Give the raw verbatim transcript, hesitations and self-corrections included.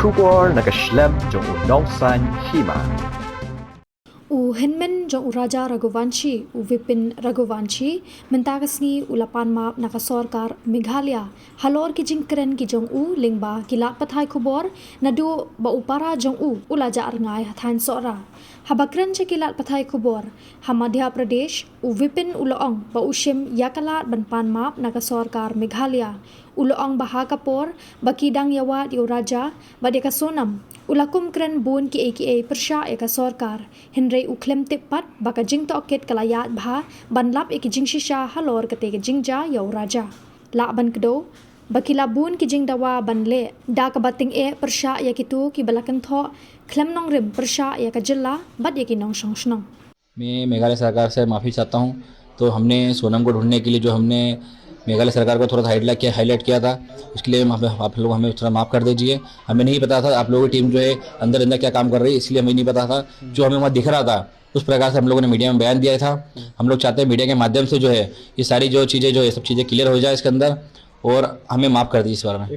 Khubor na ka shlem jong u Nongsaiñ Hima. U hynmen jong u Raja Raghuvanshi, u Vipin Raghuvanshi, mynta ka sngi u la pan map na ka sorkar Meghalaya halor ki jingkren ki jong u lyngba ki lad pathai khubor, naduh ba u para jong u u la jah rngai ha thaiñ Sohra. Haba kren sha ki lad pathai khubor ha Madhya Pradesh, u Vipin u la ong ba u shim ïa ka lad ban pan map na ka sorkar Meghalaya. U la ong ba ha ka por ba ki dang ïawad ïa u Raja bad ïa ka Sonam, u la kum kren bun kiei kiei pyrshah ïa ka sorkar, hynrei u khlem tip pat ba ka jingtohkit ka la ïaid bha ban lap ïa ki jingshisha halor kata ka jingjia ïa u Raja. Lah ban kdew ba ki la bun ki jingdawa ban leh da kaba tyngeh pyrshah ïa kito kiba la kynthoh khlem nongrim pyrshah ïa ka jylla bad ïa ki nongshong shnong. मैं मेघालय सरकार से माफ़ी चाहता हूँ। तो हमने सोनम को ढूंढने के लिए जो हमने मेघालय सरकार को थोड़ा सा हाईलाइट किया हाईलाइट किया था, उसके लिए हम आप लोग हमें थोड़ा माफ़ कर दीजिए। हमें नहीं पता था आप लोगों की टीम जो है अंदर अंदर क्या काम कर रही है, इसलिए हमें नहीं पता था। जो हमें वहाँ दिख रहा था उस प्रकार से हम लोगों ने मीडिया में बयान दिया था। हम लोग चाहते हैं मीडिया के माध्यम से जो है ये सारी जो चीज़ें जो है सब चीज़ें क्लियर हो जाए इसके अंदर, और हमें माफ़ कर दीजिए इस बारे में।